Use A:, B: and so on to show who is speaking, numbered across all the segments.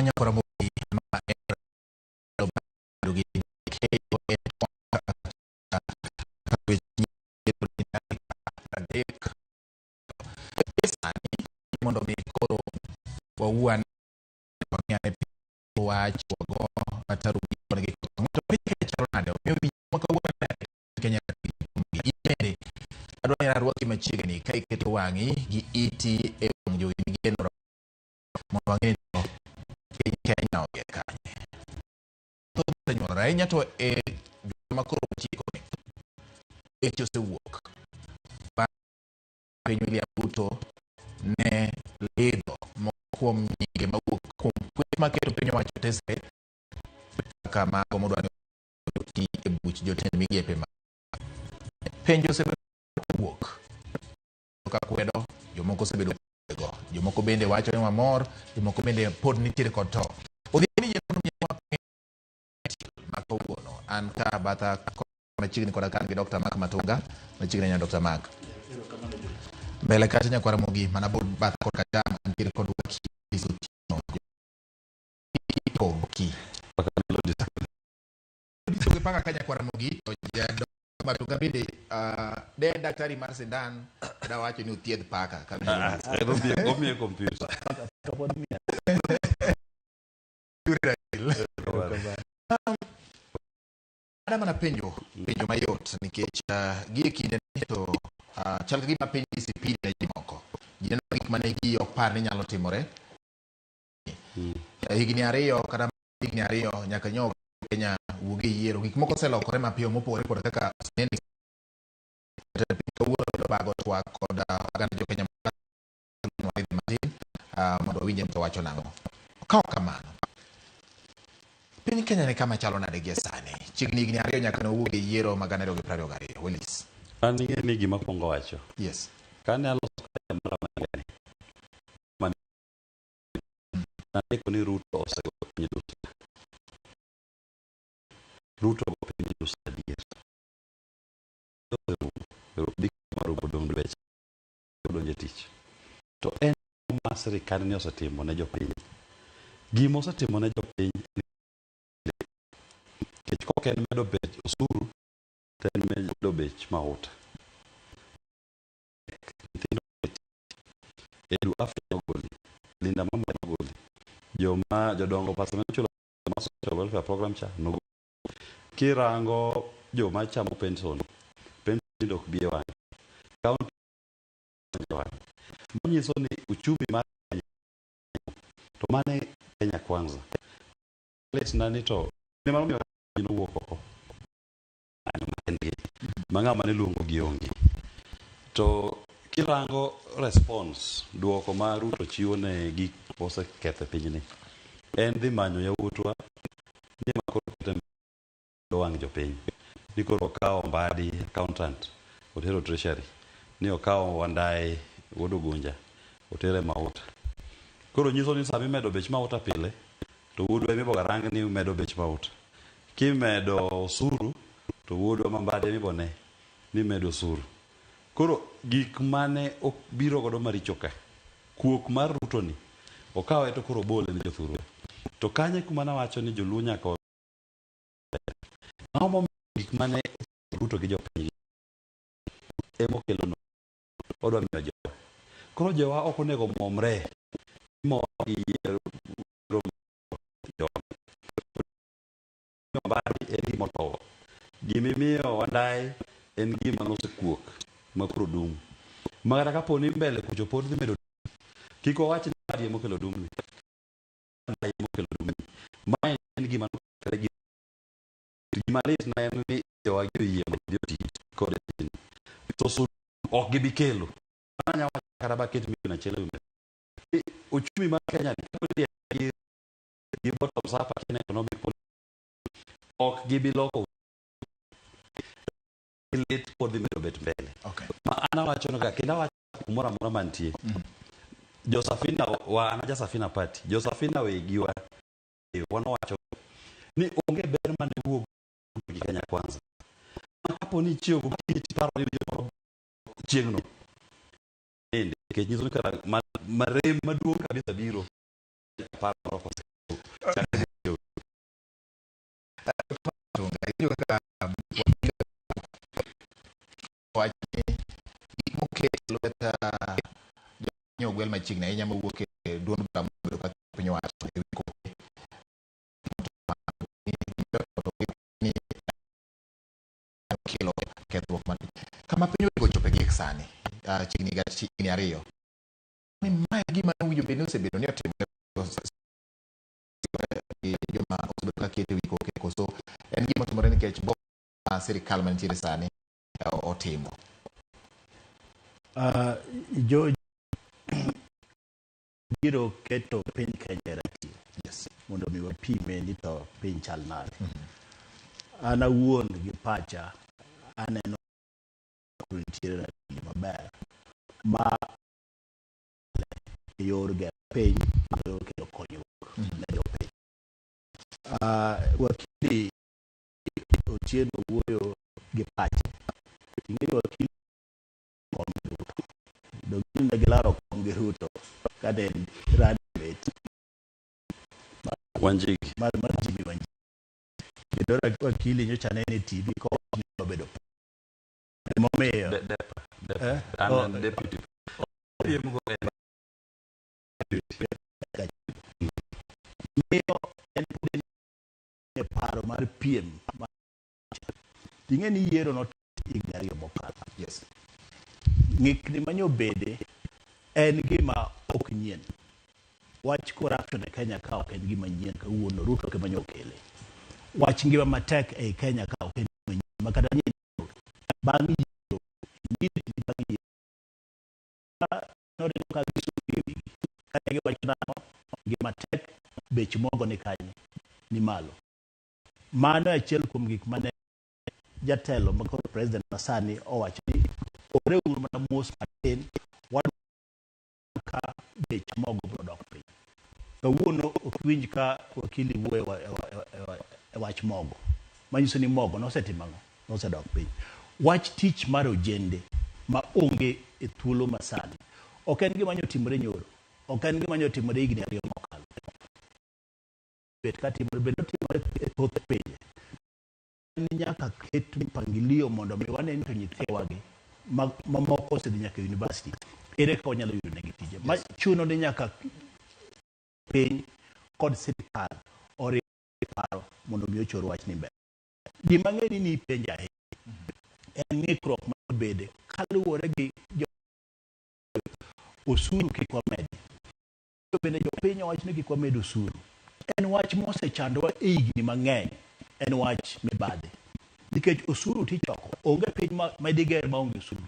A: Erokamano nyakora Ramogi ma en gi adek sani mondo mi koro wawuo ane wang'i ane wach wago kata rugi to piny Kenya chalo nade omiyo winjo ma kawuono Kenya in bende adwa ni arwaki machiegni ka iketo wang'i gi iti e wang' jowi migeno mondo wang'e ni to piny Kenya odhi kanye. Thoth osenyuolore ahinya to e juma ma koro watieko ni weche osewuok bang' piny William Ruto ne lidho moko kuom nyinge mawuok kuom kweth maketo piny owacho tesre kaka mago modwa ni oti e buch jotend migepe ma penjo osebedo wuok ka kwedo jomoko osebedo go jomoko bende wacho ni wamor jomoko bende pod nitiere kod to odhiambo ni ma kawuono an ka batha machiegni koda kan gi Dr. Mark Matunga machiegni ahinya Dr. Mark mbele kacha nyakwara Ramogi mana bod batha kod kacham antiere kod wakili Otieno Ki gi paka ka nyakwara Ramogi to jado Matunga bende de en daktari mar sindan dawacho ni othiedh paka ka
B: Omiye kompyuta.
A: Ada mana penjo penjo mayot nikech gie kinde ni to chal ka gima piny disipili ne ji moko. Ji neno gik mane ji ok par ni nyalo timore. Higni 2 kata higni 2 nyaka nyo Kenya wuog e yiero. Gik moko oselokore mapiyo mopogore kod kaka oseneni. Jatend piny kawuono biro bago twak kod oganda jo Kenya matin mondo wawinje to wacho nang'o. Ka ok kamano, piny Kenya ni kama chalo nade gie sani? Chiegni higni 2 nyaka ne owuog e yiero mag 2022. Willis.
B: An ing'e ni gima kwongo wacho.
A: Yes.
B: Kane aloso kaya mara mang'eny, mane nandiko ni Ruto osego piny duto. Ruto go piny duto adier. Oserumo. Dhi marumo odong' dweche odonjo e tich. To en ma sirikand ni osetimo ne jopiny. Gima osetimo ne jopiny nikech kok en medo bech osuru to en medo bech mauta. Nyithindo Edu Afya nogoli, Linda Mama nogoli, joma jodongo pesa mane chulo ma social welfare program cha nogoli. Kirango joma chamo pension, pension tinde ok bi e wang'e. County e wang'e. Manyiso ni uchumi mar Kenya to mane Kenya Kwanza. Litna ni to ne mano miyo ji nowuok oko kendgi ma ng'ama ne luongo gi onge. To kirango response duoko ma Ruto chiwo ne gik moseketho e pinyni en dhi manyo yawuotwa ni ema koro kete wang' jopiny ni koro okawo Mbadi accountant otero treasury ni okawo Wandayi wuod Ugunja otere mauta. Koro nyiso ni sama imedo bech mauta pile to wuodwa emiboga rang ni umedo bech mauta. Kimedo osuru to wuodwa ma Mbadi emibone ni imedo osuru. Koro gik mane obiro godo maricho ka, kuok mar Ruto ni, okawe to koro obole ne jothurwa. To kanyo e kuma nawacho ni joluo nyaka Ang'o momiyo gik mane Ruto gi jopiny emokelo odwa miyo jowa. Koro jowa ok onego omwomre mor gi yiero jowa. Mbadi en gima otowo. Gimimiyo Wandayi en gima nosekuok ma koro dum. Ma kata kapo ni mbele kucho pod dhi medo kik wawach ni Mbadi ema okelo dumni. Wandayi ema okelo dumni. Mae en gima nokethore gi gima lit na en ni jowa gi oyie mondo odhi oti kode tijni. To suluhu ok gibi kelo. Mano anyalo wacho kata baket milion achiel e wi mesa. Ni Uchumi mar Kenya ni kapo ni gi bottom up Kenyan economic policy ok gibi loko lit pod dhi medo bet mbele. Ma an awacho ga kendo awacho kumoro amora mantie. Josafina wa an aja Safina party. Josafina wegiwa wanowacho ni onge ber mane wuog gi Kenya Kwanza. Ma kapo ni ichiewo gokinyi tiparo ni jomoro chieng'no bende nikech nyiso ni kara marem maduong' kabisa biro paro moro kose.
A: Tunga, iwinjo kaka wach ni gik moket e lwet jonyo ogwel machiegni ahinya mawuok e duond bura mobedo ka piny owacho e wi kothe ni kelo kethruok mar piny. Kama piny onego chope gi sani, chiegni ga higni 2. Ni mae gima owinjo bed ni osebedo ni otimore gi joma osebedo ka keto e wi koke koso en gima otimore nikech bo ma sirikal mantiere sani otimo.
C: George biro keto piny Kenya e ratil mondo mi wapime ni to piny chal nade. An awuon gi pacha aneno nitiere ratil maber ma e yor gero piny kendo yor kelo konyruok ne jopiny. Wakili Otieno wuoyo gi pache. Ing'e ni wakili kom gi Ruto. Dong' ne gilaro kom gi Ruto kane en running mate
B: Wanjigi.
C: mar Jimmy Wanjigi. Kendo wakili nyocha nene e TV kowacho ni obedo emomiyo
B: Depa. Depa.
C: Eh?
B: An
C: Oh.
B: an deputy. Piem go en deputy.
C: Miyo en pod en e paro mar piem. Ing'e ni yiero notim higni 2 mokalo. Ng'ikni manyobede en gima ok nyien. Wach corruption e Kenya ka ok en gima nyien kawuono, Ruto ok ema nyokele. Wach ngima matek ei Kenya ka ok en gima nyien, ma kata nyien bang' yiero, immediately bang' yiero, noringo ka gisumo e wigi. Kane giwacho nang'o, ngima tek, bech mogo ni kanye, ni malo. Mano e achiel kuom gik mane jatelo ma koro president masani owacho ni ore uru mana mos matin, wadwaro ka bech mogo biro dok piny. Kawuono ok winj ka wakili wuoyo e wach mogo. Manyiso ni mogo nosetimo ang'o? Nosedok piny. Wach tich mar ojende ma onge e thuolo masani ok en gima nyotimore nyoro, ok en gima nyotimore higni 2 mokalo. Bet ka timore, bende otimore e thoth pinje. En nyaka ket mpangilio mondo mi wane ni to nyithiwagi mamoko osedhi nyaka e university, ere kaka wanyalo yudo negi tije. Ma chuno ni nyaka piny kod sirikal oriw paro mondo mi ochor wachni mbele. Gima ang'e ni nipenjo ahinya en ng'ikruok mar bede kaluwore gi jo osuru kik wamedi. Bende jopiny owacho ni kik wamed osuru. En wach mosechandowa e higni mang'eny, en wach mibadhi. Nikech osuru tichoko, onge piny ma diger maonge osuru.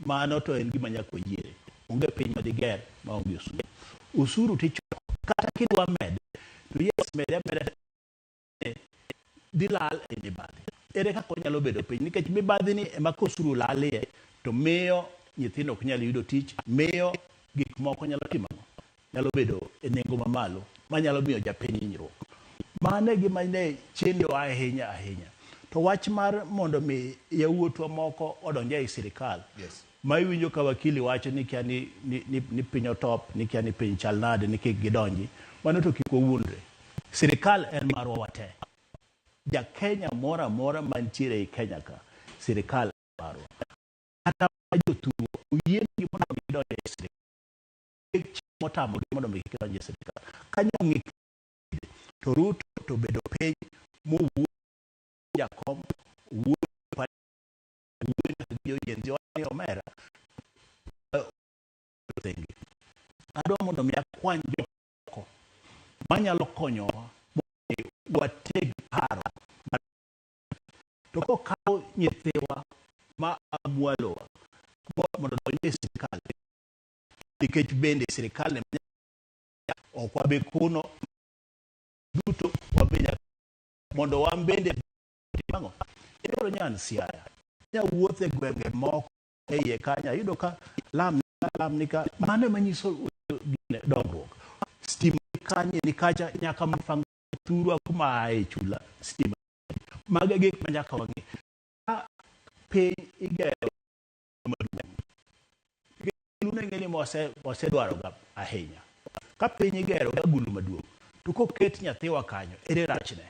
C: Mano to en gima nyaka wayiere. Onge piny ma diger maonge osuru. Osuru tichoko, kata kidwa mede, to yes mede ameda dhi lal e mibadhi. Ere kaka onyalo bedo piny? Nikech mibadhi ni ema kosuru lalie to miyo nyithindo ok nyal yudo tich, miyo gik moko nyalo timo ang'o? Nyalo bedo e nengo mamalo manyalo miyo japiny hinyruok. Mano e gima ne chendowa ahinya ahinya. To wach mar mondo mi yawuotwa moko odonj ei sirikal, ma iwinjo ka wakili wacho ni kia ni piny otop, ni kia ni piny chal nade, ni kik gidonji, mano to kik wawuondre. Sirikal en marwa wate. Ja Kenya moro amora mantiere ei Kenya ka, sirikal en marwa. Kata jothurwa oyienegi mondo gidonj e sirikal. Chik motamogi mondo mi kik gidonj e sirikal. Kanyo ong'ik to Ruto to obedo piny mowuoyo jakom, owuoyo owuoyo nyaka gi jo-Gen Z, owacho ni omera thenge. Adwa mondo mi akwany jomoko manyalo konyowa mondo wateg paro. To kokaw nyithiwa ma amwalowa mondo odonj e sirikal, nikech bende sirikal ema ok wabi kuno duto wabi nyaka mondo wan bende ang'o. Idwaro nyan Siaya, nya wuotho e gwenge moko e iye kanyo, ayudo ka lam lam ni ka, mano ema nyiso dongruok. Stima ni kanye ni kacha, nyaka Mafanga thurwa kuma ae chula stima. Mago e gik ma nyaka wang'e. Ka piny igero maduong', gulu ne ng'e ni wasedwaro ga ahinya. Ka piny igero ga gulu maduong', To koket nyathiwa kanyo, ere rachne?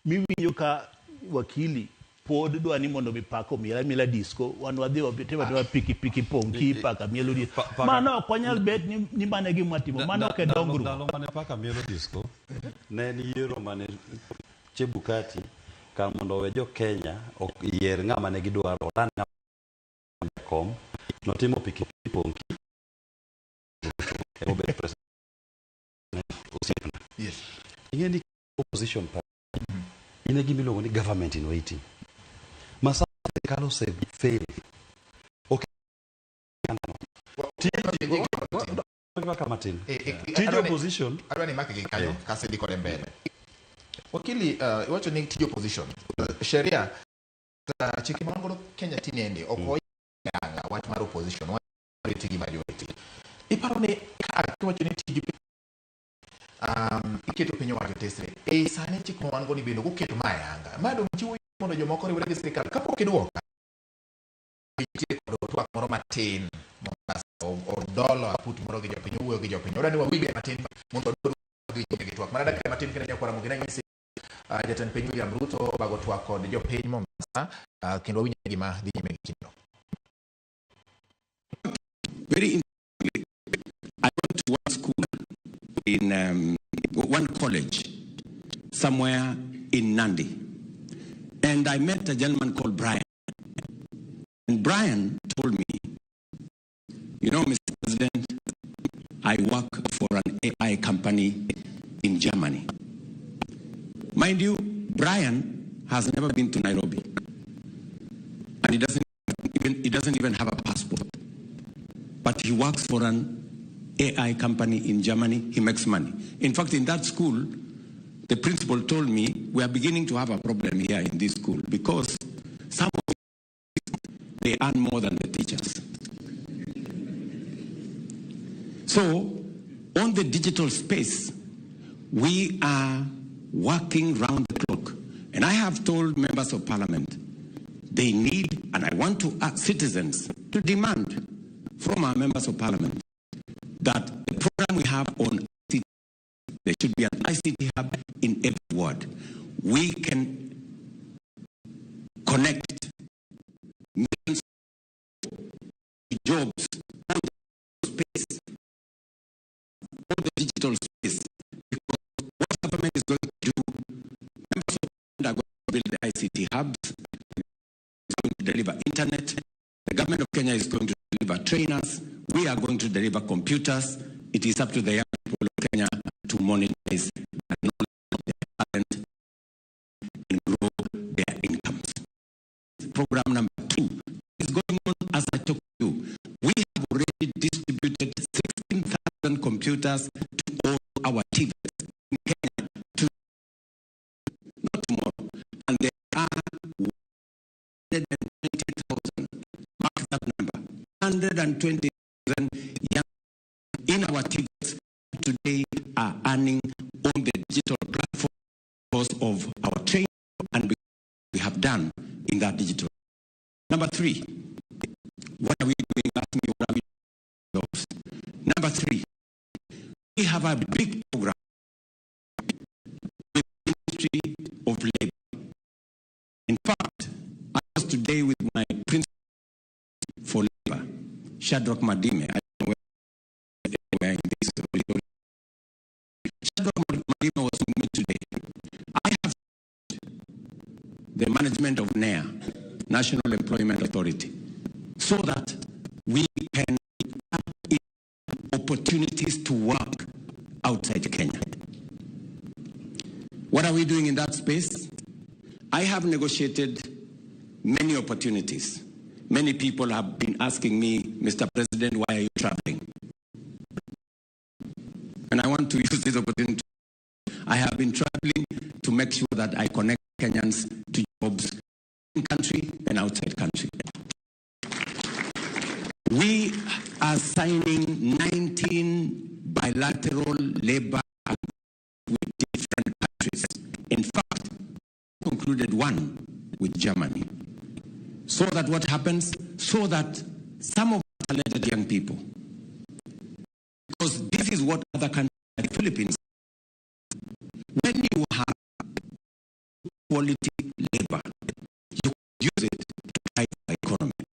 C: Miwinjo ka wakili pod dwa ni mondo mi paka omiel amiela disco, wan wadhi watimo atima piki piki ponki paka mielo disco. Mano ok wanyal bet ni mano e gima watimo, mano ok e dongruok.
B: Ndalo mane paka mielo disco, ne en yiero mane Chebukati kar mondo owe jo Kenya oyier ng'ama ne gidwaro, oland ng'ama kom, notimo piki piki ponki, Ruto ema obet president. Osiepna.
A: Yes.
B: Ing'e ni opposition party in e gima iluongo ni government in waiting. Ma sa sirikal ose fail. Ok kaka matin. Tij opposition
A: adwa ni make gi kanyo kasto idhi kode mbele. Wakili, iwacho ni tij opposition. Sheria chike ma wan godo Kenya tinende ok oyanga wach mar opposition, minority gi majority. Iparo ni ka iwacho ni tij iketo piny owacho tesre e sani chik ma wan go ni bende ok oketo ma ayanga. Ma dong' chiwo mondo jomoko oriwre gi sirikal kapok iduoka. Nitie kod twak moro matin Mombasa odolo aput moro gi jopiny owuoyo gi jopiny. Odwa ni wawinje matin mondo dhi nyime gi twak. Mana dakika matin kendo nyakwara Ramogi nanyisi jatend piny William Ruto obago twak kod jopiny Mombasa kendo wawinje gima dhi nyime gi kindeno.
D: Very interestingly, I went to one school in one college somewhere in Nandi. And I met a gentleman called Brian. And Brian told me, you know, Mr. President, I work for an AI company in Germany. Mind you, Brian has never been to Nairobi. And he doesn't even have a passport. But he works for an AI company in Germany. He makes money. In fact, in that school, the principal told me, we are beginning to have a problem here in this school because some of they earn more than the teachers. So, on the digital space, we are working round the clock. And I have told members of parliament, they need, and I want to ask citizens to demand from our members of parliament that the program we have on ICT, there should be an ICT hub in every ward. We can connect millions of jobs on the space, on the digital space. Because what government is going to do, members of parliament are going to build the ICT hubs, is going to deliver internet, the government of Kenya is going to deliver trainers, we are going to deliver computers. It is up to the young people of Kenya to monetize their knowledge, their talent, and grow their incomes. Program number 2 is going on as I talk to you. We have already distributed 16,000 computers to all our TVETs in Kenya, to, not tomorrow. And there are 120,000, mark that number, 120,000 young in our TVETs today are earning on the digital platform because of our training and we have done in that digital. Number 3, what are we doing? Ask me, what are we doing? Number 3, we have a big program with the Ministry of Labor. In fact, I was today with my principal for Labor, Shadrach Madime. I don't know where in this auditorium. Shadrach Madime was with me today. I have the management of NEA, National Employment Authority, so that we can tap in opportunities to work outside Kenya. What are we doing in that space? I have negotiated many opportunities. Many people have been asking me, Mr. President, why are you traveling? And I want to use this opportunity. I have been traveling to make sure that I connect Kenyans to jobs in country and outside country. We are signing 19 bilateral labor agreements with different countries. In fact, we concluded one with Germany. So that what happens? So that some of our talented young people, because this is what other countries like Philippines, quality labor. You could use it to drive the economy.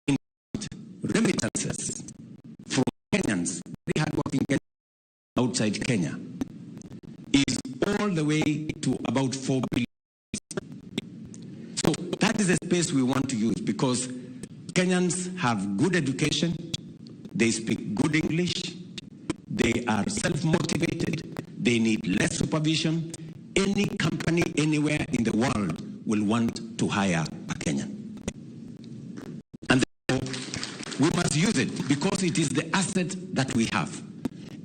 D: In fact, remittances from Kenyans, very hardworking Kenyans outside Kenya, is all the way to about 4 billion. So that is the space we want to use because Kenyans have good education, they speak good English, they are self-motivated, they need less supervision. Any company anywhere in the world will want to hire a Kenyan. And therefore, we must use it because it is the asset that we have.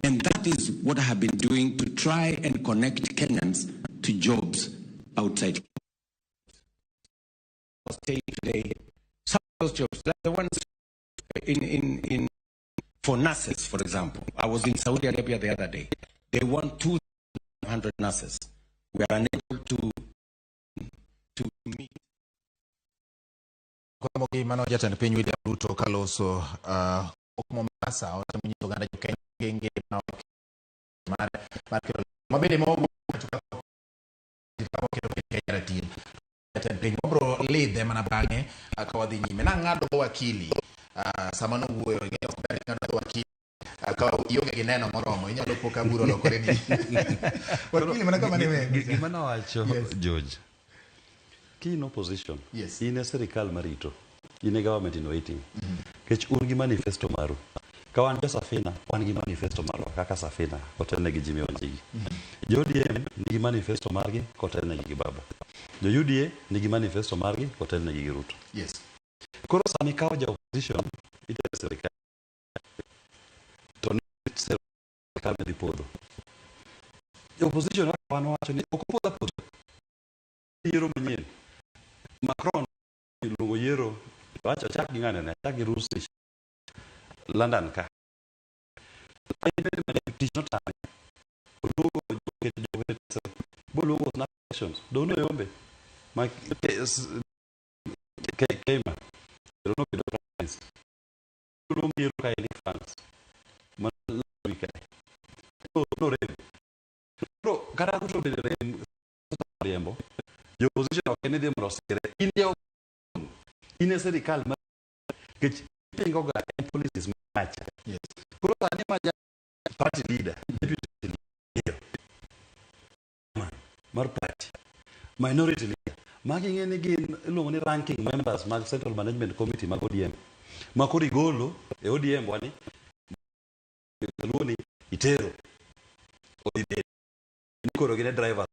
D: And that is what I have been doing to try and connect Kenyans to jobs outside. Say today, some of those jobs, like the ones in for nurses, for example. I was in Saudi Arabia the other day. They want 200 nurses. We are unable to meet.
A: Mogi mano jatend piny William Ruto kaloso Mombasa otemo nyiso oganda jo Kenya genge ma mar kelo mabende mowuok keto Kenya ratil jatend piny wabro lidhe mana bang'e ka wadhi nyime nang'ado go wakili sama nowuoyo ing'eyo ok ber ng'ado go wakili ka ionge gi neno moromo inyalo po ka bura olokore ni wakili mana kama ne
B: Gima nawacho George, ki in opposition, in e sirikal marito, in e government in waiting. Nikech un gi manifesto maru. Ka wan jo Safina, wan gi manifesto marwa kaka Safina kotelne gi Jimmy Wanjigi. Jo ODM nigi manifesto margi kotelnegi gi Baba. Jo UDA nigi manifesto margi kotelnegi gi Ruto. Koro sama ikawo ja opposition itere sirikal to ni sirikal ne dhi podho. Jo opposition kaka wan wacho ni ok opodh apodha. Yiero manyien. Macron iluongo yiero wacho chak gi ng'ane ne chak gi Rusi London ka. Tich notame. Oluongo joket boluongo snap elections. Dono yombe. Ma Keima. Pero nobedo prime minister. Oluongo yiero ka en France. Ma kae. Norem. Koro kata Ruto bende rem riembo. Jo opposition ok en ni dhi mondo osire. In ja in e sirikal ma nikech ipingo ga en policies macha. Koro sani ma ja party leader, deputy leader mar party, minority leader, magi ing'e ni gin iluongo ni ranking members mag Central Management Committee mag ODM. Ma koro igolo e ODM wani luo ni itero odhi bet ni koro gin e drivers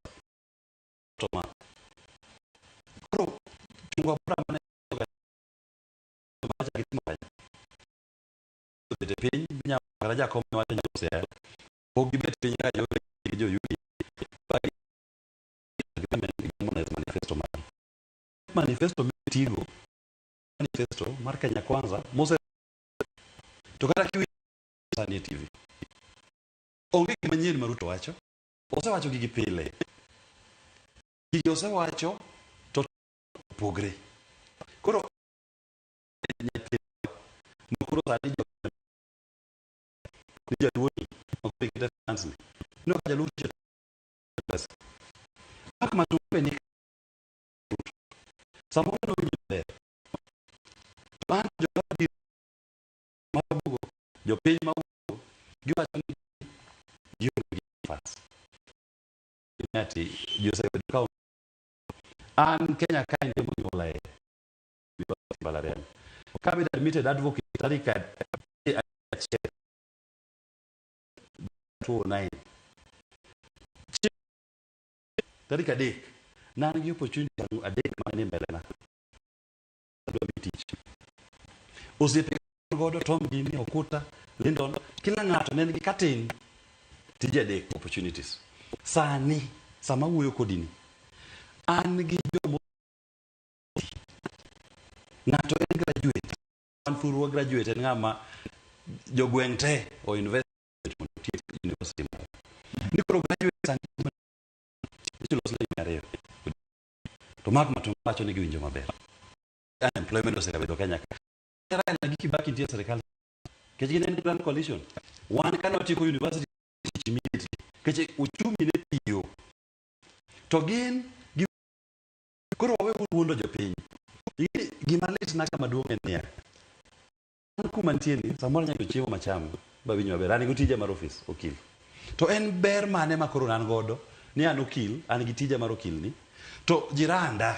B: to ma koro chungwa bura mane macha gitimo kanyo obet e piny minya kata jakom wacho nyosi pok gibet piny kaka jo gi jo UDA manifesto margi manifesto mitigo manifesto mar Kenya Kwanza mose to kata kiwinjo sani e TV onge gima nyien ma Ruto wacho osewacho gigi pile gigi osewacho to opogre koro nyithindo koro sani jo ni jaluo ni ma koro ikete finance ni no ka jaluo tiyo pesa Mark Matumbe ni samoro nowinjo maber to an joma biro mabugo jopiny mawuogo giwacho ni gionge gi nafas ati ji osebedo ka an Kenya ka nitie monyuolae mbalariany kabedo admitted advocate tarik 1 2009 tarik 3 ne an gi opportunity adek mane mbele na adwa dhi tich osiepe godo Tom gini Okuta Lindon kila ng'ato ne nigi katin tije adek opportunities sani sama wuoyo kodi ni an gi jomo ng'ato en graduate an thurwa graduate en ng'ama jogweng' te o invest mondo otiek university moro ni koro graduate sani ichulo siling 200 to Mark Matumbo wacho ni giwinjo maber unemployment osebedo Kenya ka Raila gi Kibaki nitie e sirikal nikech gin en grand coalition wan kane watieko university tich immediately nikech uchumi ne tiyo to gin gi Koro wawe wuondo jopiny. Ing'e gima litna kama duong' en niya, an kuma nitie ni samoro anyalo yudo chiemo macham bawinj maber. An gi tija mar ofis okil. To en ber mane ma koro an godo ni an okil, an gi tija mar okil ni to jiranda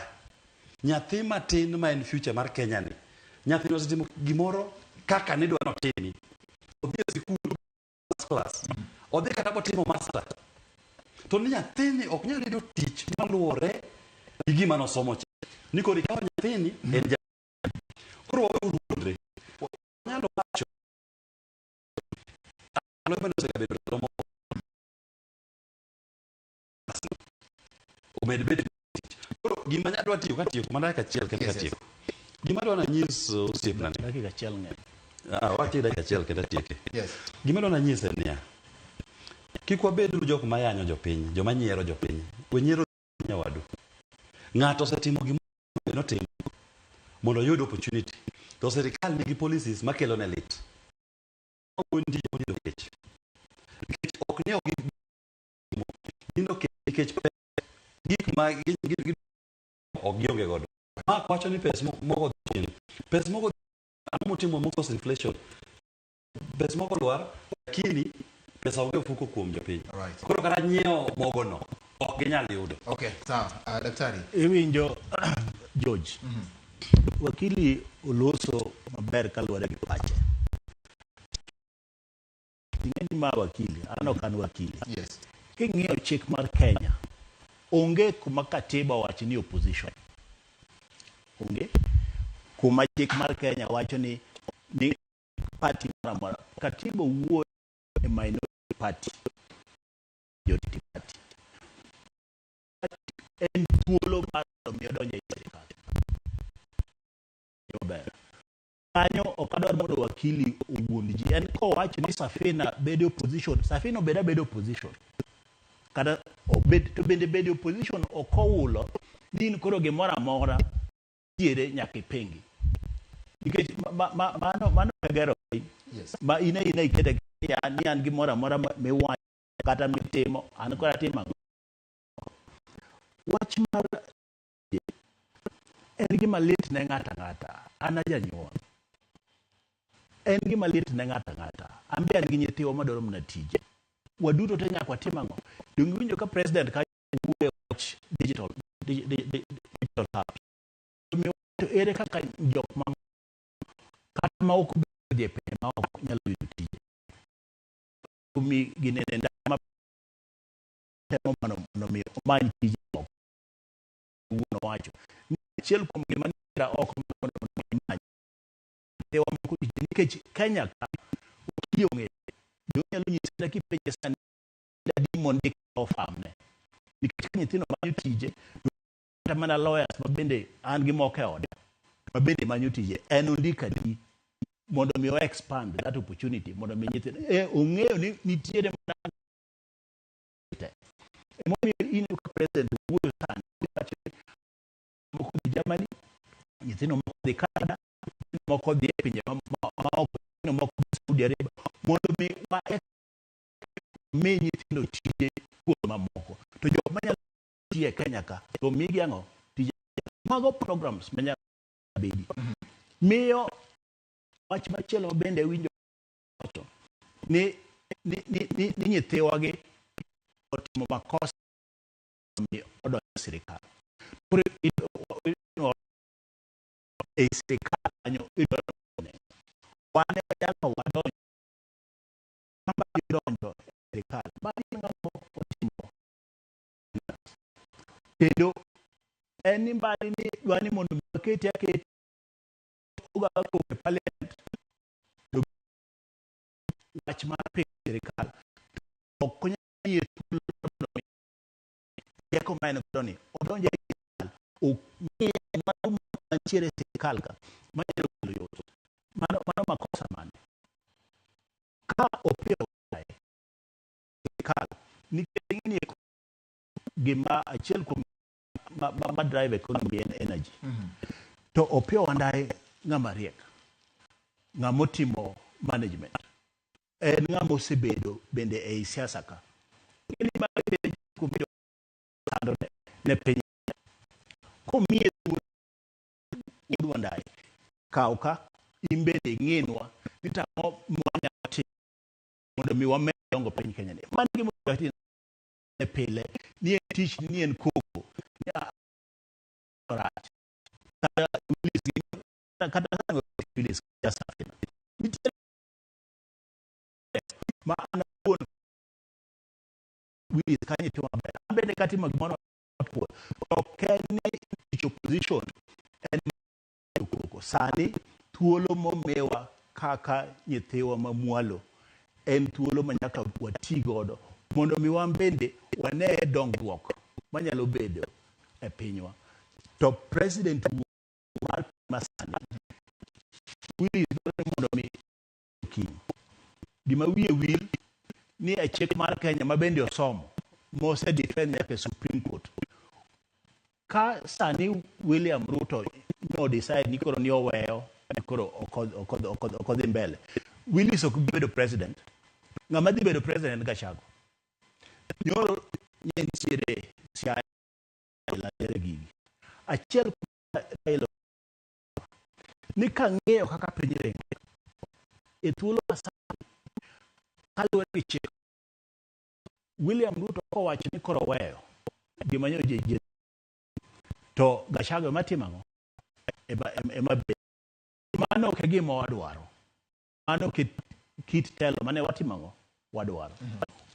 B: nyathi matin ma en future mar Kenya ni nyathino osetimo gimoro kaka nidwa notimi. Odhi e sikul first class. Odhi kata botimo master. To ni nyathini ok nyal yudo tich maluwore gi gima nosomo cha. Ni koro ikawo nyathini en ja koro wawe wuondre. Wanyalo wacho bende osebedo romo omed bedo tich. Koro gima adwa tiyo katieko mana dakika achiel kende katieko. Gima adwa nanyis osiepna ni.
C: Dakika achiel ng'eny.
B: Ah, wati dakika achiel kende atieke.
A: Yes.
B: Gima adwa nanyis en niya. Kik wabed uru jok mayanyo jopiny, joma nyiero jopiny. We nyiero nyawadu. Ng'ato osetimo gima notimo mondo oyud opportunity. To sirikal nigi policies makelo ne lit. Nitie joma nindo kech. Nikech ok ni ok nindo kech nikech gik ma ok gionge godo. Mark wacho ni pes moko dhi chien. Pes moko ang'o motimo mokos inflation? Pes moko lwar, lakini pesa onge ofuko kuom jopiny.
A: Right.
B: Koro kata nyiewo mogono ok ginyal yudo.
A: Okay, sawa. Daktari.
C: Iwinjo George. Wakili oloso maber kaluwore gi pache. Ing'e ni ma wakili, an ok an wakili.
A: Yes.
C: King'iyo chik mar Kenya, onge kuma katiba owacho ni opposition. Onge kuma chik mar Kenya wacho ni party moro amora. Katiba wuoyo e minority party, majority party. En thuolo mar mondo mi odonj e sirikal. Maber. Kanyo ok adwar mondo wakili owuond ji. En kowacho ni Safina bedo opposition, Safina obed abeda opposition. Kata obed, to bende bedo opposition ok owulo ni in koro gimoro amora tiere nyaka ipengi. Nikech mano e gero piny.
A: Yes.
C: Ma in aina ikete ni an gimoro amora miwacho kata mitimo, an koro atimo ang'o? Wach mar en gima lit ne ng'ato ang'ata. An ajanyuol. En gima lit ne ng'ato ang'ata. An be an gi nyithiwa madwaro mana tije. Waduto te nyaka watim ang'o? Donge iwinjo ka president ka wuoyo e wach digital, digital hubs. Omiyo to ere kaka jok ma kata ma ok dhi e pinje ma ok nyalo yudo tije. Mi ginene ndama temo mondo mi omany tije moko. Wuon owacho ni achiel kuom gima nira oko mondo omany nyithiwa moko tije nikech Kenya ka wakili ong'eyo. Jonyalo nyisi kata kipenje sani adi mondik e farm ne. Nikech ka nyithindo manyo tije, kata mana lawyers ma bende an gi moko e oda ma bende manyo tije, en ondik adi mondo mi o expand that opportunity mondo mi nyithindo ong'eyo ni nitiere mana te. Emomiyo in ka president wuoyo sani wacho ni moko dhi Germany, nyithindo moko dhi Canada, nyithindo moko dhi e pinje ma oko, nyithindo moko dhi Saudi Arabia mondo mi wa mi nyithindo tije kuonde mamoko. To jok manyalo tiyo e Kenya ka to migi ang'o? Tije. Mago programs manyalo bedi. Miyo wach machielo bende winjo wacho ni nyithiwa gi otimo makosa mi odonjo e sirikal. Koro e sirikal kanyo idwaro ne. Wan e nyaka wadonj kamba idonjo e sirikal. Mano ng'ama otimo kendo en ni mbali ni dwa ni mondo wakete akete oga e parliament to wach mar piny sirikal ok onyal yie thuolo mondo mi rieko ma en godo ni odonj e sirikal ong'e mwandu mantiere e sirikal ka manyalo kelo yot. Mano makosa mane? Ka Opiyo kae sirikal nikech ing'e ni gima achiel kuom ma drive economy en energy. To Opiyo Wandayi ng'ama riek, ng'ama otimo management, en ng'ama osebedo bende ei siasa ka. Ing'e ni mano bende kuom sando ne piny. Komiye thuolo wuod Wandayi, kaw ka in bende ing'inwa ni tang'o mwanyalo timo mondo mi wamed dongo piny Kenya ni. Mano e gima onego watim pile ni en tich ni en koko ni a rach kata Willis kata Willis Safina nitie ma an awuon Willis kanyo timo maber an bende katimo gimoro to ok en ni tich opposition en koko sani thuolo momiwa kaka nyithiwa mamwalo en thuolo ma nyaka wati godo mondo mi wan bende wane dongruok manyalo bedo e pinywa to president mar piny masani Willis dwaro ni mondo mi kiny gima wiye wil ni e chik mar Kenya ma bende osomo mose defend nyaka e Supreme Court ka sani William Ruto no decide ni koro ni oweyo ni koro ok odhi mbele Willis ok bi bedo president ng'ama dhi bedo president Gachagua nyoro ne nitiere Siaya Raila gigi achiel kuom Raila ni kang'iyo kaka piny ringo e thuolo masani kaluwore gi chik William Ruto kowacho ni koro oweyo gima nyo ji to Gachagua ema timo ang'o ema bet mano ok e gima wadwaro mano ok e kit telo mane watimo ang'o wadwaro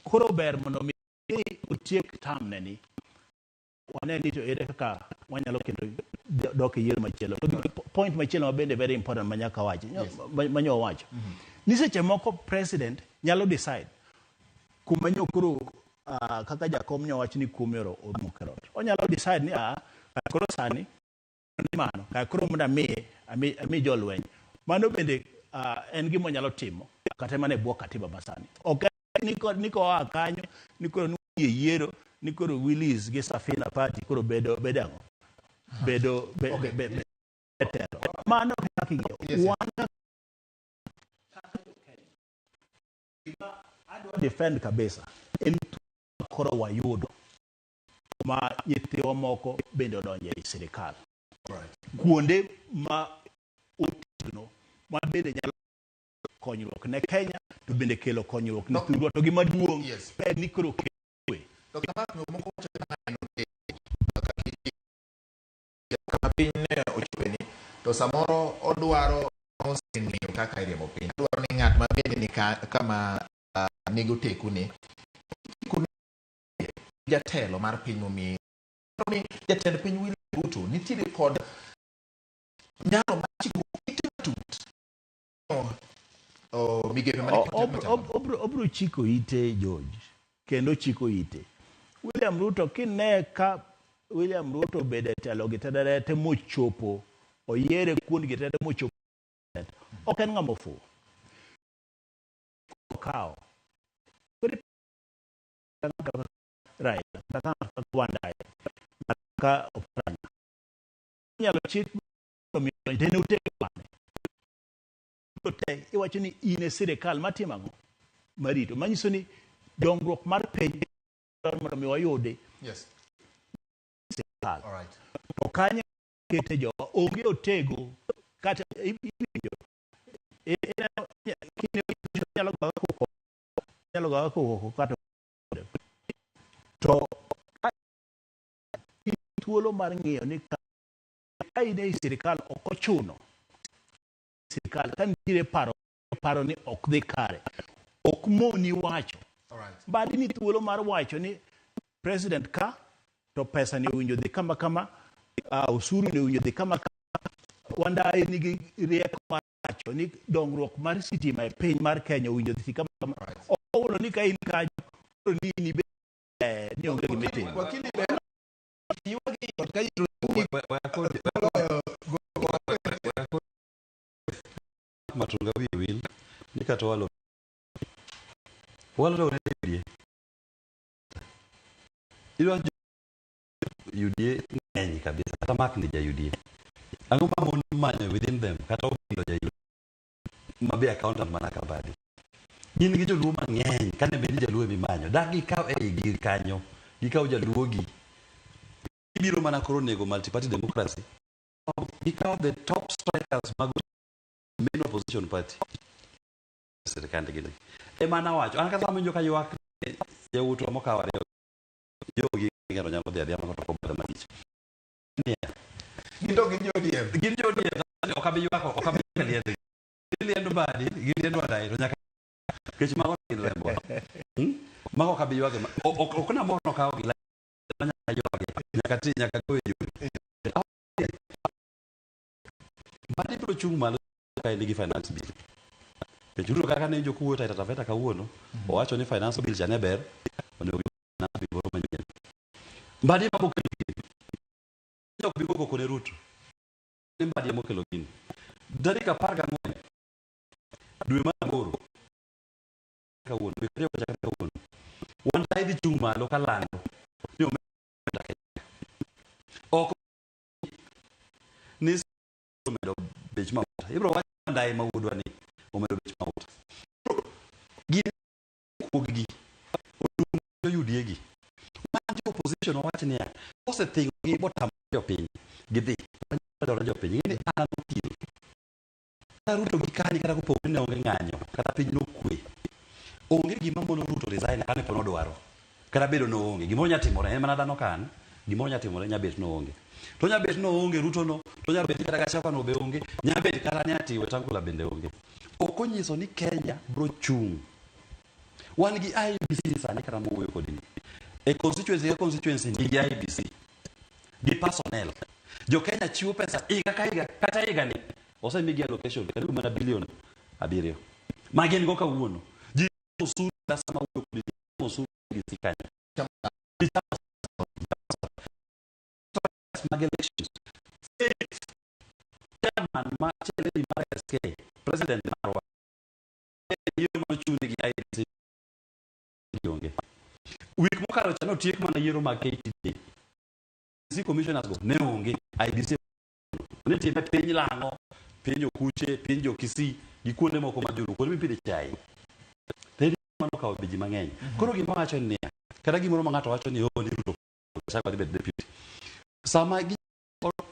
C: koro ber mondo mi otiek term ne ni wane ni to ere kaka wanyalo kendo dok e yiero machielo to point machielo ma bende very important ma nyaka wachi ma nyo wacho ni seche moko president nyalo decide kuma nyo koro kaka jakom nyo wach ni kuom oro omok e rot onyalo decide ni koro sani ni mano kaya koro mondo amiye ami jolweny mano bende en gima onyalo timo kata mana e bwo katiba masani ok ni koa kanyo ni koro ni yiero ni koro Willis gi Safina Party koro bedo bedo ang'o bedo be, okay. be, telo mano kaka ing'iyo wan adwa defend kabisa en koro wayudo ma nyithiwa moko bende odonjo ei sirikal kuonde ma otegno ma bende nyalo konyruok ne Kenya to bende kelo konyruok ne thurwa to gima duong' en ni koro kwe.
A: Dr. Mark moko wacho ni kama piny ne ochope ni to samoro odwaro oseng'eyo kaka iriembo piny odwaro ni ng'at ma bende ni kama nigi oteku ni jatelo mar piny momiye ni jatend piny William Ruto nitiere kod nyalo mar chiko ite matut migepe mane
C: obro chiko ite George kendo chiko ite William Ruto kine ka William Ruto obedo e telo gi tederete mochopo oyiere kuond gi tede mochopo ok en ng'ama ofuwo okawo Raila kaka Wandayi kaka Oparanya inyalo chik mondo mi otegno mane te iwacho ni in e sirikal matimo ang'o marito manyiso ni dongruok mar piny mondo mi wayude sirikal to kanyo kete jowa onge otego kata iwinjo inyalo goga koko inyalo goga koko kata to ka in thuolo mar ng'iyo ni ka in ei sirikal ok ochuno sirikal ka nitiere paro paro ni ok dhi kare ok moni wacho badi ni thuolo mar wacho ni president ka to pesa ni owinjo dhi kama kama osuru ni owinjo dhi kama kama Wandayi nigi rieko mar wacho ni dongruok mar sitima e piny mar Kenya owinjo dhi kama kama ok owulo ni ka in kanyo koro ni in ibe ni onge gima itimo
A: Wakili ber ywagi ot ka yiro
B: Matunga wiye wil ni kata walo walo ne UDA idwa UDA ng'eny kabisa kata Mark ni ja UDA ang'o ma mon manyo within them kata Obindo ja UDA ma be accountant mana kabadi gin gi joluo mang'eny kane bed ni jaluo emimanyo dak gikaw ei gi kanyo gikaw jaluo gi Gibiro mana koro nego multi-party democracy. Gikawo the top strikers mag main opposition party. Sirikand gini. Ema nawacho, an kata awinjo ka ywak ni yawuotwa mokawo ariyo jogi ng'ato nyalo dhi adhiya mano to ok malich. Niya,
A: Gin to gin jo-ODM.
B: Gin jo ODM, ok abi ywak, ok abi ywak liendgi. Giliendo Mbadi, giliendo Wandayi to nyaka nikech mago gin rembwa. Mago ok abi ywage. Ok ok namor nokawogi nyaka ywage. Nyaka ti nyaka goyo jogi. Mbadi biro chung' malo ka en gi finance bill. Nikech Ruto kaka ne jok wuoyo Taita Taveta kawuono, owacho ni finance bill cha ne ber, onego gi finance bill moro manyien. Mbadi ema bokelo gini. Ok bi go koko ne Ruto. Ni Mbadi ema okelo gini. Tarik 14 dwe mar aboro kawuono, dwe ariyo kochakre kawuono. Wandayi dhi chung' malo kalando ni omenda Kenya. Ok ni omedo bech mafuta. Ibiro wach Wandayi ma wuodwa ni omedo bech mafuta. Gin kuog gi odum oyudie gi. Wan jo opposition wawach niya, osething'o gi botamo jopiny gidhi. Wanyalo jopiny. Ing'e ni an an okil. Kata Ruto gi kani kata kopogore ne onge ng'anyo kata piny nokwe. Onge gima mono Ruto resign kane po nodwaro. Kata bedo noonge. Gimoro nya timore en mana dhano kan. Gimoro nya timore nya bet noonge. To nya bet noonge Ruto no, to nya bet ni kata Gachagua no be onge, nya bet kata ni ati Wetangula bende onge. Ok onyiso ni Kenya bro chung'. Wan gi IEBC sani kata mowuoyo kodi ni. E constituency ka constituency nigi IEBC gi personnel. Jo Kenya chiwo pesa higa ka higa kata higa ni osemigi allocation karibu mana bilion 7. Ma gin go kawuono. Ji osuru kata sama wuoyo kodi ni osuru gi kanyo. Gichamo mag elections. State chairman ma cheleni mar SK, president marwa, yiero manochung' gi IEBC onge. Wik mokalo cha notiek mana yiero mag KTDA. IEBC commissioners go ne onge. IEBC ne time piny Lang'o, piny Okuche, piny jo Kisii gi kuonde moko ma Joluo, kuonde mipidhe chai. To mano okawo ji mang'eny. Koro gima wacho ni niya, kata gimoro ma ng'ato wacho ni oh ni Ruto Gachagua dhi bedo deputy. Sama gi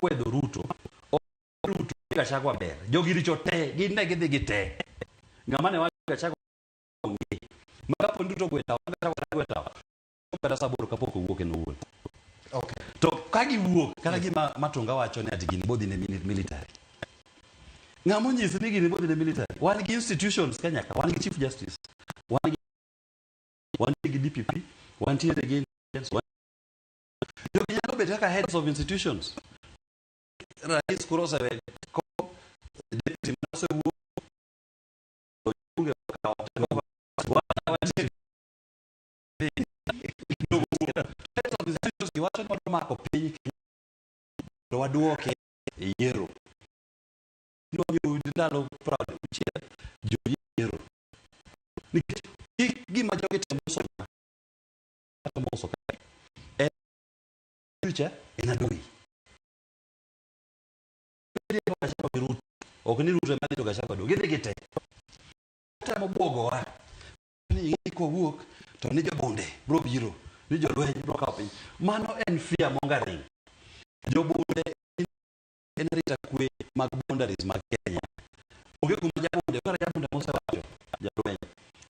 B: kwedo Ruto, ok Ruto Gachagua ber. Jogi richo te, gin ne gidhi gi te. Ng'ama ne wacho Gachagua onge. Ma kapo ni Ruto ogwe tao, Gachagua gwe tao. Kata sa aboro kapok owuok en owuon. To ka giwuok, kata gima Matunga wacho ni ati gini bodhi ne military. Ng'ama onyisi ni gini bodhi ne military? Wan gi institutions Kenya ka, wan gi Chief Justice, wan gi DPP, wantiere gi intelligence, jogi nyalo bet kaka heads of institutions. Rais koro osewe kom, deputy osewuok, bunge okawo teko, heads of institutions giwacho ni wadwa mako piny Kenya mondo waduoke e yiero. Ni ndalo 60 joyiero. Nikech gima jogi temo uso temo uso ka en future en adui. Gachagua gi Ruto. Ok ni Ruto ema dhi to Gachagua dong. Gidhi gi te. Temo buogowa. Ni ing'e kowuok to ni jobunde bro biro, ni jolweny bro kawo piny. Mano en fear mongering. Jobunde en arita kwe mag boundaries mag Kenya. Onge kuma jabunde, kata jabunde mosewacho jalweny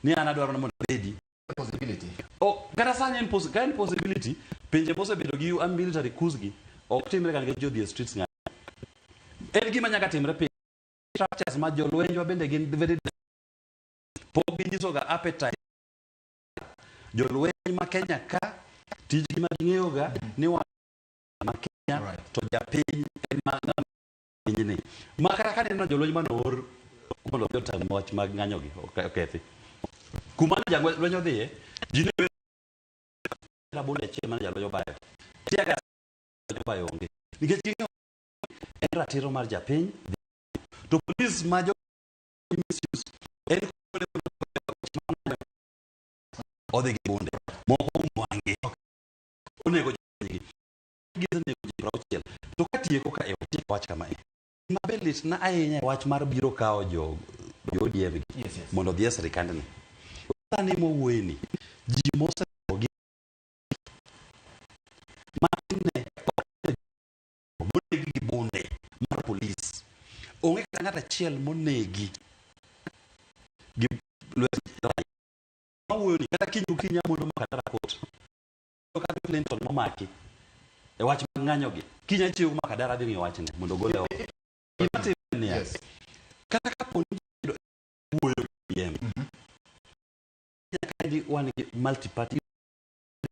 B: ni an adwaro ni mondo abedi
A: Possibility.
B: Oh, kata sani en ka en possibility, pinje mosebedo gi military coups gi ok timre ga nikech jodhi e streets ng'anyo. En gima nyaka timre piny. Structures ma jolwenjwa bende gin very pok ginyiso ga appetite. Jolweny ma Kenya ka tijgi ma ging'eyo ga ni wan ma Kenya to japiny ema ng'ama pinyni. Ma kata ka neno jolweny mane oor mondo odhi otam wach mag ng'anyo gi okethi. Kuma ne jalweny odhiye, ji ne rabolo achiel mane jalweny obayo. Tear gas obayo onge. Nikech ging'eyo en ratiro mar japiny. To police ma jo misuse en kuonde odhi gi bunde moko oumo wang'gi onego jonygi gisenego ji 60 to katieko ka e otieko wach kama e gima be litna ahinya e wach mar biro kawo jo ODM gi
A: Yes.
B: mondo odhi e sirikandni sani mowuoye ni ji mosetho gi matin ne Onge kata ng'at achiel monegi gi lwet raia. Mawuoyo ni kata kiny gokinyi amondo Makadara court. Kata Clinton momaki e wach mag ng'anyo gi. Kiny achiew Makadara adhi ng'iyo wachne mondo ogole oko. Gima timre niya, kata kapo ni wuoyo gi ODM, nyaka wan gi multi-party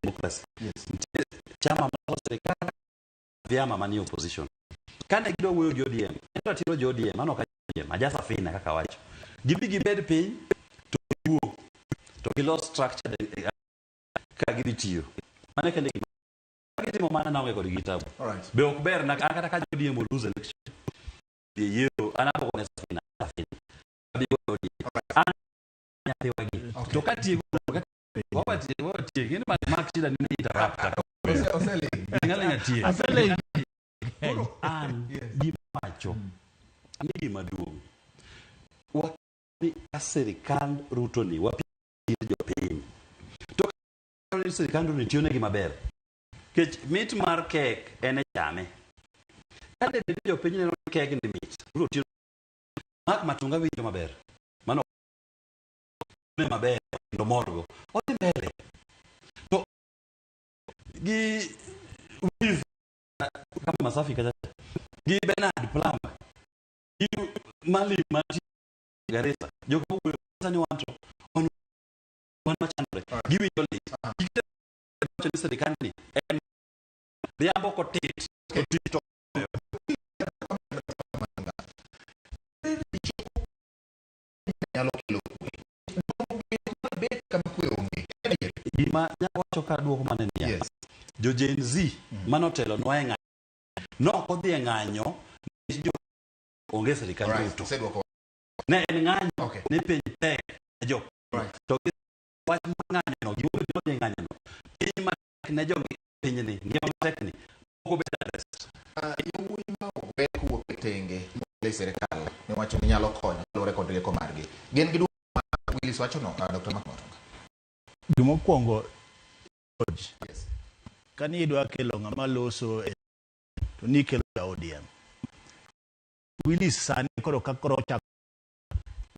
B: democracy. Nitie chama mar sirikal, vyama manie opposition. Kane gidwa wuoyo gi ODM, en ratiro jo ODM, mano ok ODM, aja Safina kaka wacho. Gidhi gibed piny to giwuo to gilos structure kaka gidhi tiyo. Mano kende gima gitimo mana naonge kod gi tabu. Be ok ber na an kata ka jo ODM o lose election. Dhi yiero an aboko ne Safina, Safina. Abi go ODM. An nyathiwa gi. To ka tieko wawatiek wawatiek in mak shida ni interrupt.
A: Oseling.
B: Ng'aling atiek.
C: Aseling.
B: Koro an gima wacho ni gima duong' wa ni ka sirikand Ruto ni wapi jopiny to ka ni sirikand Ruto ni tiyo negi maber nikech mit mar kek en e chame ka de bed ni jopiny neno ni keg ni mit Ruto tiyo Mark Matunga winjo maber mano ne maber kendo morgo odhi mbele to gi Willis kama Masafi kacha gi Bernard Plumber gi Mali mantie Garissa jok mowuoyo sani wan to wan wan machandore giwinjo lit giketo wacho ni sirikal ni en riambo kotit to tich to
A: nyalo kelo kwe. Bet kama kwe onge.
B: Gima nyalo wacho ka duoko mana niya jo Gen Z manotelonwa e ng'anyo nok odhi e ng'anyo nikech jo onge sirikal Ruto
A: Osedwoko.
B: ne en ng'anyo ni piny tek ne jo to gi wach mar ng'anyo no gimomiyo nodhi e ng'anyo no piny matek ne jogi pinyni ngima matek ni ok obed addressed.
A: Yawuoyi ma ok ber kowuok e tenge e sirikal niwacho ni nyalo konyo kaluwore kod rieko margi. Gin gi duoko ma Willis wacho no, Dr. Mark Matunga.
C: Gimokwongo George, kani idwa kelo ng'ama loso e to nikelo ja ODM. Willis sani koro ka koro ochako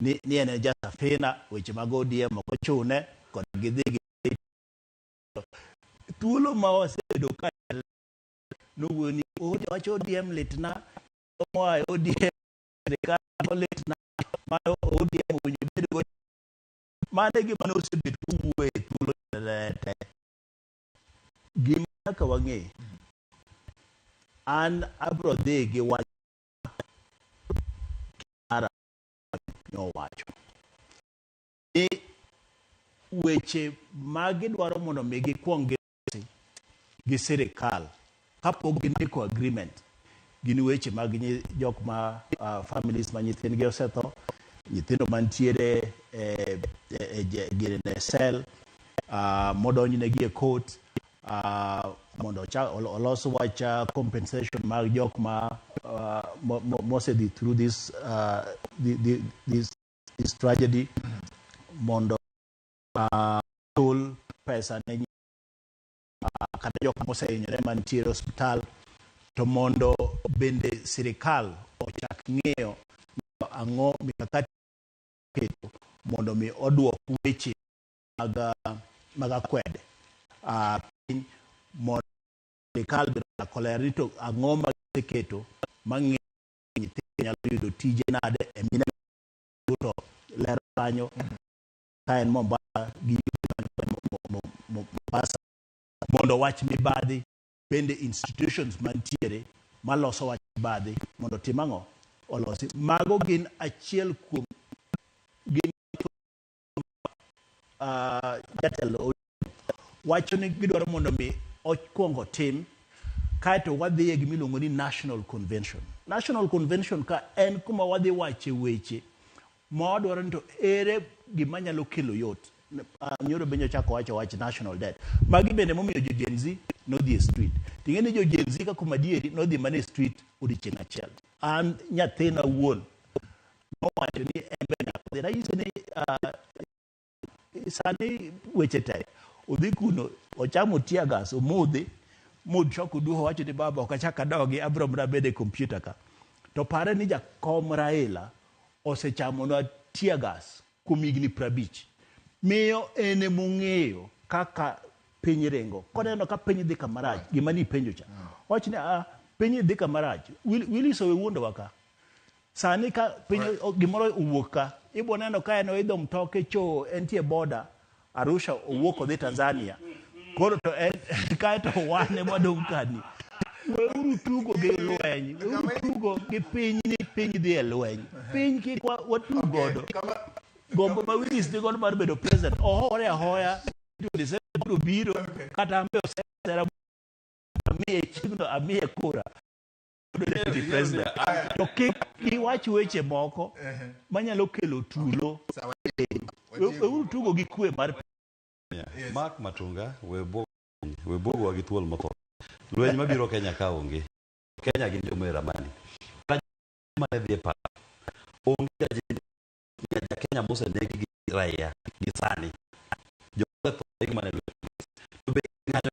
C: ni, ni en ja Safina, weche mag ODM ok ochune kod gidhi gi thuolo ma wasebedo ka nowuoyo ni wach ODM litna moa e ODM sirikal litna mano ODM owinjo bed go mano e gima ne osebet kowuoyo e thuolo te gima nyaka wang'e an abro dhi gi wach mara nowacho ni weche ma gidwaro mondo mi gikwong gilosi gi sirikal kapok gindiko agreement gin weche mag jok ma families ma nyithindgi osetho, nyithindo mantiere e, e, e, e cell modonjnegi e court mondo olos wach compensation mag jok ma mosedhi through this, the, this, this tragedy mondo chul pesa ne kata jok mosehinyore mantiere e osiptal to mondo bende sirikal ochak ng'iyo ang'o mikakati keto mondo mi oduok weche mag, mag akwede piny mondo sirikal bende ochak oler ni to ang'o ma giseketo mang'iyo nyithindo nyalo yudo tije nade e mine to ler kanyo ka en Mombasa gi Mombasa mondo wach mibadhi bende institutions mantiere maloso wach mibadhi mondo tim ang'o olosi mago gin achiel kuom gin jatelo wacho ni gidwaro mondo mi okwong otim kaeto wadhi e gimiluongo ni national convention. National convention ka en kuma wadhi wache weche ma wadwaro ni to ere gima nyalo kelo yot. Nyoro be nyochako wacho wach national debt. Magi bende momiyo jo Gen Z nodhi e street. Ting'e ni jo Gen Z ka kuom adieri nodhi mana e street odiochieng' achiel. An nyathina wuon nowacho ni en be nyaka odhi. Nanyise ni sani weche tek. Odhi kuno ochamo tear gas omodhi mochako oduogo owacho ni baba ok achak adogi abiro mana bedo e computer ka. To pare ni jakom Raila osechamonwa tear gas kuom higni 50. Miyo en emong'eyo kaka piny ringo. Koneno ka piny dhi kamarach, gima ni penjo cha. Wach ni ah, piny dhi kamarach. Willis owe wuondowa ka. Sani ka piny gimoro owuok ka, ibo neno ka en oidho mtoke cho entie border Arusha owuok odhi Tanzania. Koro to en kaeto wan ema wadong' kani. Weuru tugo gi lweny, weuru tugo gi piny ni piny dhi e lweny. Piny kik watug godo. Gombo ma Willis ni godo mar bedo president, ohore ahoya 27 biro biro kata an be osera amiye chieng'no amiye kura deputy president to kik iwach weche moko manyalo kelo tulo. Weuru tugo gi kwe mar
B: Yeah. Mark Matunga, we bwogowa gi thuol motho. Lweny mabiro Kenya ka onge. Kenya gin joma ramani. Kata joma ne dhi e pap. Onge ja Kenya mosenegi gi raia gi sani. Joma osetho gi mana e lwet polis. To be ng'anyo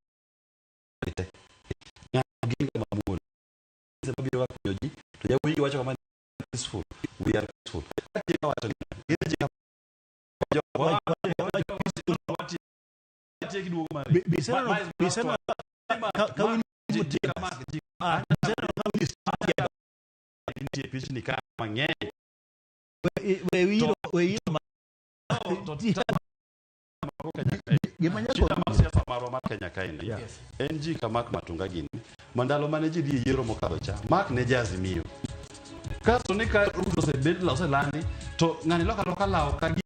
B: te. Ng'anyo gin ga mamuol. Mabiro ga konyo ji to jawuoyi gi wacho kama peaceful. We are peaceful. Ka ji wacho ni gin ji
C: Biseneno ka Willis ah, biseneno ka Willis
B: nitie pichni ka mang'eny
C: we wiro we wiro ma gima nyaka
B: Shida mar siasa marwa mar Kenya kaendi en ji ka Mark Matunga gini ma ndalo mane ji dhi e yiero mokadho cha Mark ne ja Azimio kasto ni ka Ruto osebed oselandi to ng'ani loka loka lawo ka gi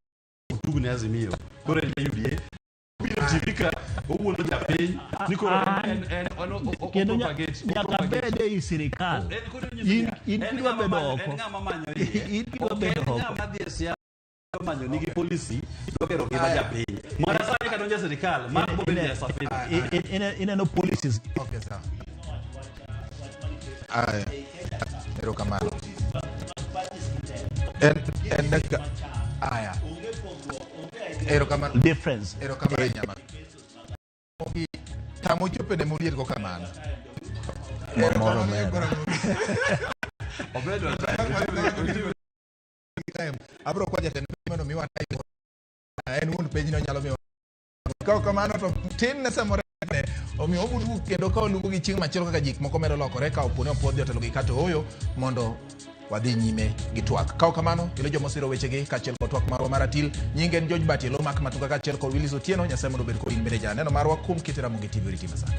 B: otug ne Azimio koro en ja UDA obiro TV ka owuondo japiny ni koro en en en o
C: kendo
B: propagate
C: nyaka
B: propagate.
C: bed ei sirikal
B: En koro inyiso
C: in
B: niya,
C: in
B: en
C: kidwa
B: ng'ama
C: bedo
B: manyo-
C: oko
B: en ng'ama manyo iye.
C: In kidwa
B: Ok
C: bedo
B: en
C: oko.
B: ng'ama dhi e siasa manyo nigi policy dwa gero ngima japiny mana sani ka donjo e sirikal Mark bobedo ja safina
C: Ineno policies.
A: Okay, sawa. Aya. Erokamano. En dakika aya. Erokamano.
C: Difference.
A: Erokamano nyama. Gi kama ochope ne moliet go kamano.
C: Moro medo.
B: Obedo
A: Time. Abro kwa jatend piny mondo miwa time. En wuon piny onyalo miyo. Ka ok kamano to tin ne samoro ne omiyo obuduogo kendo ka waluongo gi chieng' machielo kaka gik moko medo lokore ka opo ni opuodhi otelo gi kata ooyo mondo wadhi nyime gi twak. Ka ok kamano, kendo joma osiro wechegi kaachiel kod twak marwa mar atil, nyinge en George Bati, Elo Mark Matunga kaachiel kod Willis Otieno. Nyasaye mondo obed kodi in bende janeno marwa kuom kit Ramogi TV oriti masani.